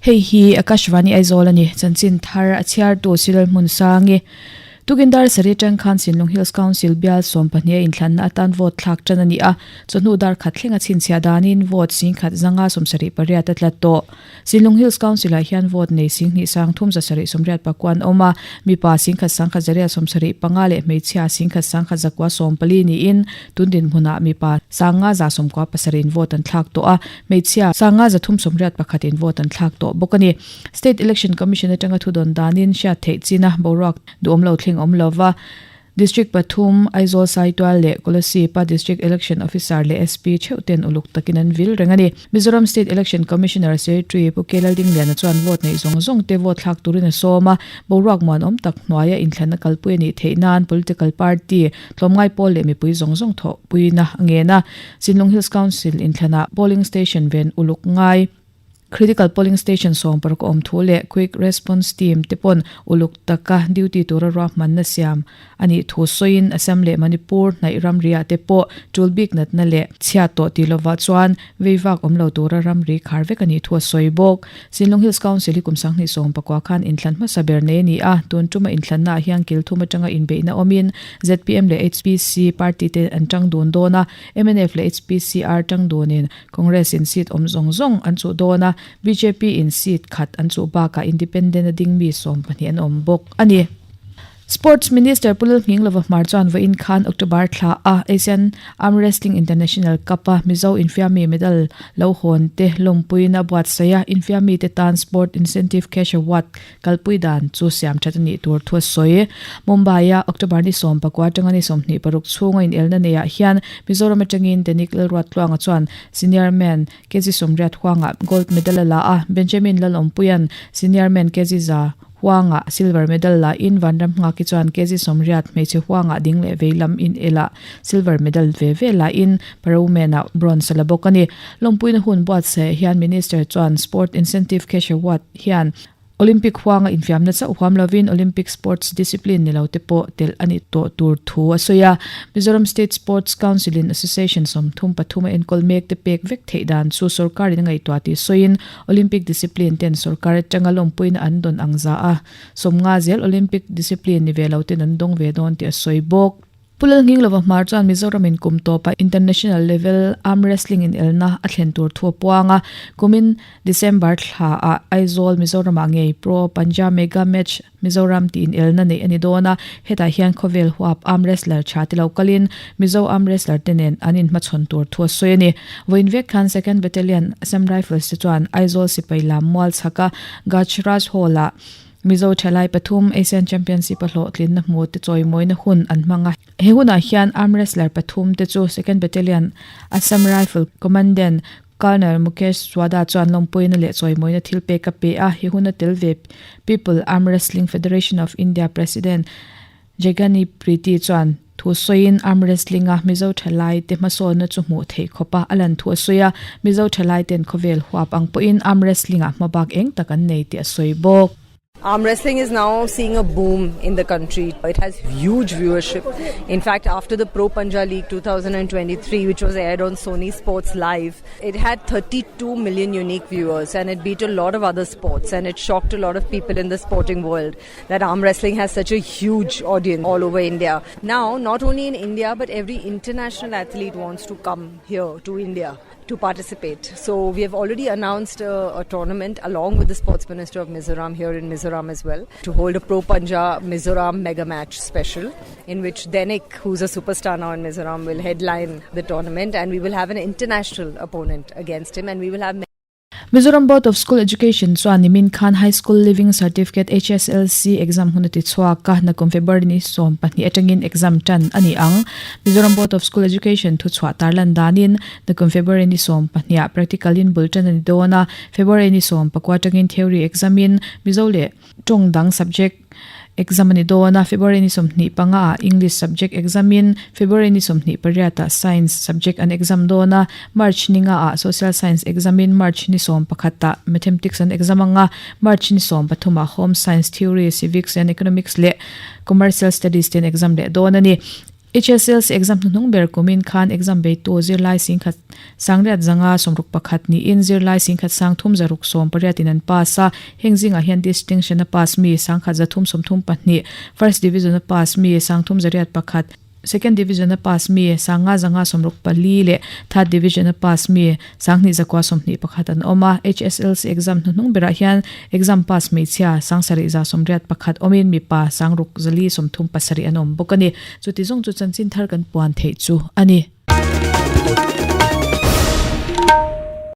Hei hi Akashvani Aizawl a ni. Chanchin thar a chhiartu Silal Hmunsangi. Tukin dar sarih atang khan Sinlung Hills Council bial 12 a inthlanna atan vote thlak tan a ni a, chawhnu dar khat thleng a chhinchhiah danin vote 10,000 zanga 78 a tla tawh. Sinlung Hills Council ah hian vote nei 2 sang thum 7 sawmriat pakua an awm a, mipa 10 sangkhat zariat 75 leh hmeichhia 10 sangkhat zakua 14 niin tun dinhmunah mipa sanga za 97 in vote an thlak tawh a, Hmeichhia sanga 381 pakhatin vote an thlak tawh bawk a ni. State Election Commission atanga thudawn danin hriat theih china boruak duhawm lo thleng awm lova District pathum, Aizawl Saitual leh Kolasib-a District Election Officer leh SP theuh ten uluk takin an vil reng a ni. Mizoram State Election Commissioner Secretary Pu K Laldingliana chuan vote neih zawng zawng te vote thlak turin a sawm a, boruak muanawm tak hnuaia inthlanna kalpui a nih theih nan political party tlawmngai pawl leh mipui zawng zawng thawhpuina a ngen a. Sinlung Hills Council inthlanah polling station ven uluk ngai, Critical Polling Station 16 a awm thu leh Quick Response Team te pawn uluk taka duty tura ruahmanna siam a nih thu sawiin Assam leh Manipur hnaih ramriah te pawh tul bik natna leh chhiat tawh tih lovah chuan veivak awm lo tura ramri khar vek a nih thu a sawi bawk. Sinlung Hills Council hi kum 2019 khan inthlan hmasa ber nei a ni a, tun tuma inthlannaah hian kil thum atanga inbeihna awmin zpm leh HPC party te an tang dun dawn a, mnf leh HPCR tang dunin Congress in seat awm zawng zawng an chuh dawn a, bjp in seat khat an chuh bakah independent a ding mi 12 an awm bawk a ni. Sports Minister Pu Lalhminglova Hmar chuan vawiin khan October thla a Asian Arm Wrestling International Cup a Mizo infiammi medal lo hawn te lawmpuiin a buatsaih a, infiammi te tan Sport Incentive Cash Award kalpui dan chu siam that a nih tur thu a sawi. Mumbai a October ni 19 atanga ni 26 chhunga inelna neiah hian Mizoram atangin Denic Lalruattluanga chuan Senior Men kg 80 huangah gold medal a la a, Benjamin Lalawmpuia'n Senior Men kg 100 Huangah silver medal la in Vanram Nghaki chuan kg 80 hmeichhe huangah ding leh vei lam in elah silver medal ve ve la in Paromena bronze a la bawk a ni. Lawmpuina hun buatsaih hian Minister chuan Sport Incentive Cash Award hian Olympic huanga infiamna chauh huam lovin Olympic sports discipline ni lo te pawh telh a ni tawh tur thu a sawi a. Mizoram State Sports Council in Association 33 a enkawl mek te pek vek theih dan chu sorkarin a ngaihtuah tih sawiin Olympic discipline ten sorkar atanga lawmpuina an dawn ang za a, 50 zel Olympic discipline ni ve lo ten an dawng ve dawn tih a sawi bawk. Pu Lalnginglova Hmar chuan Mizoram in kum tawpa international level arm wrestling inelna a thlen tur thu a puang a, kumin December thla ah Aizawl Mizoram ah ngei Pro Panja Mega Match Mizoram tih inelna neih a ni dawn a, hetah hian khawvel huap arm wrestler tha te lo kalin Mizo arm wrestler te nen an inhmachhawn tur thu a sawi a ni. Vawiin vek khan Second Battalion Assam Rifles te chuan Aizawl sipai lam mual chhaka Gajraj Hall-ah Mizo thalai pathum Asian Championship a hlawhtlinna hmu te chawimawina hun an hmang a. He hunah hian arm wrestler pathum te chu Second Battalion Assam Rifle Commandant Colonel Mukesh Swada chuan lawmpuina leh chawimawina thil pek a pe a, he huna tel ve People Arm Wrestling Federation of India President Jegani Preeti chuan thu sawiin arm wrestling a Mizo thalai te hmasawnna chu hmuh theih khawp a, a lan thu a sawi a, Mizo thalai ten khawvel huap ang pawhin arm wrestling ah hmabak eng tak an nei tih a sawi bawk. Arm wrestling is now seeing a boom in the country. It has huge viewership. In fact, after the Pro Panja League 2023, which was aired on Sony Sports Live, it had 32 million unique viewers and it beat a lot of other sports and it shocked a lot of people in the sporting world that arm wrestling has such a huge audience all over India. Now, not only in India, but every international athlete wants to come here to India to participate. So we have already announced a, a tournament along with the Sports Minister of Mizoram here in Mizoram as well to hold a Pro Panja Mizoram Mega Match special in which Denik, who's a superstar now in Mizoram, will headline the tournament and we will have an international opponent against him and we will have Mizoram Board of School Education chuan nimin khan High School Leaving Certificate, HSLC, exam hun a ti chhuak a, nakum February ni 12 atangin exam tan a ni ang. Mizoram Board of School Education thuchhuah tarlan danin Nakum February ni 12 ah practical in bul tan a ni dawn a, February ni 19 atangin theory exam in Mizo leh tawng dang subject exam a ni dawn a, February ni 25 ah English subject exam in February ni 28 ah Science subject an exam dawn a, March ni nga ah Social Science exam in March ni 11 ah Mathematics an exam ang a, March ni 13 ah Home Science Theory, Civics and Economics leh Commercial Studies te an exam leh dawn a ni. HSLC exam hnuhnung ber kumin khan exam beitu zirlai singkhat sangriat zanga 61 niin zirlai singkhat sangthum zaruk sawmpariat in an pass a, heng zingah hian distinction a pass mi sangkhat zathum 32, first division a pass mi sangthum zariat pakhat, Second Division a pass mi sanga zanga 64 leh Third Division a pass mi sanghnih zakua 21 an awm a. HSLC exam hnuhnung berah hian exam pass hmeichhia sangsarih za 81 awmin mipa sangruk zali 37 an awm bawk a ni. Chuti zawng chu chanchin thar kan puan theih chu a ni.